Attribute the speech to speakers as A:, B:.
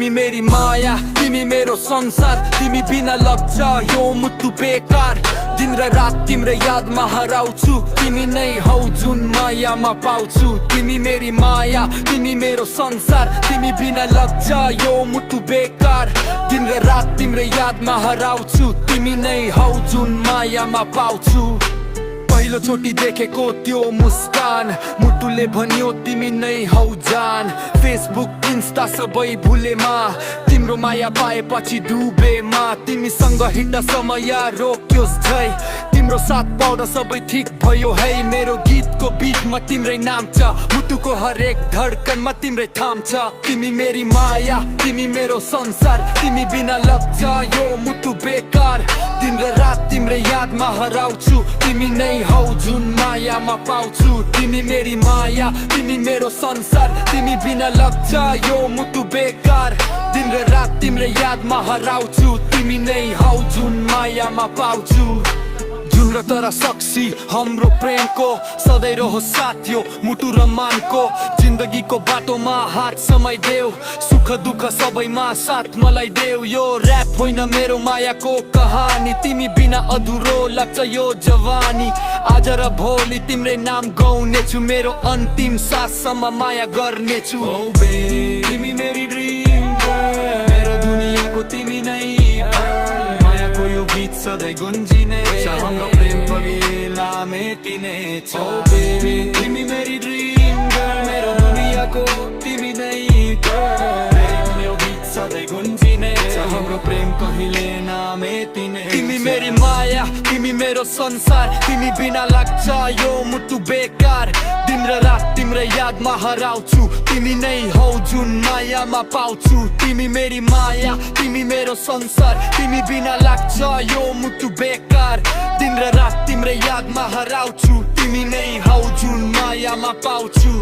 A: तिमी मेरी माया, तिमी मेरो संसार, तिमी बिना लाग्छ यो मुटु बेकार। दिन र रात तिम्रो यादमा हराउँछु, तिमी नै हौ जुन मायामा पाउँछु। तिमी मेरी माया, तिमी मेरो संसार, तिमी बिना लाग्छ यो मुटु बेकार। दिन र रात तिम्रो यादमा हराउँछु, तिमी नै हौ जुन मायामा पाउँछु। पहिलो चोटी देखेको त्यो मुस्कान, मुटुले भन्यो तिमी नै हौ जान। फेसबुक इन्स्टा सबै भुलेमा, तिम्रो माया पाएपछि डुबेमा। तिमीसँग हिँड्दा समय रोक्योस् झै, तिम्रो साथ पाउँदा सबै ठिक भयो है। मेरो गीतको बिटमा तिम्रै नाम छ, मुटुको हरेक धड्कनमा तिम्रै थाम छ। तिमी मेरी माया, तिमी मेरो संसार, तिमी बिना लाग्छ यो मुटु बेकार। दिन र रात तिम्रै यादमा हराउँछु, तिमी नै हौ जुन मायामा पाउँछु। तिमी मेरी माया, तिमी मेरो संसार, तिमी बिना लाग्छ यो मुटु बेकार। दिन र रात तिम्रै यादमा हराउँछु, तिमी नै हौ जुन मायामा पाउँछु। जुन र तर सक्सी हाम्रो प्रेमको सधैँ रहो साथ यो मुटु र मानको। जिन्दगीको बाटोमा हात समय देऊ, सुख दुःख सबैमा साथ मलाई देऊ। यो र्याप होइन मेरो मायाको कहानी, तिमी बिना अधुरो लाग्छ यो जवानी। आज र भोलि तिम्रै नाम गाउनेछु, मेरो अन्तिम साससम्म माया गर्नेछु। ओ बेबी तिमी मेरी ड्रिम गर्ल, मेरो दुनियाँको तिमी नै गर्ल। मायाको यो गीत सधैँ गुन्जिनेछ, हाम्रो प्रेम पगिला मेटिनेछ। ओ बेबी तिमी मेरी ड्रिम गर्ल, मेरो दुनियाँको तिमी नै गर्ल। प्रेम यो गीत सधैँ गुन्जिनेछ, हाम्रो प्रेम कहिले नमेटिनेछ। तिमी मेरी माया, तिमी मेरो संसार, तिमी बिना लाग्छ यो मुटु बेकार। दिन र रात तिम्रो यादमा हराउँछु, तिमी नै हौ जुन मायामा पाउँछु। तिमी मेरी माया, तिमी मेरो संसार, तिमी बिना लाग्छ यो मुटु बेकार। दिन र रात तिम्रो यादमा हराउँछु, तिमी नै हौ जुन मायामा पाउँछु।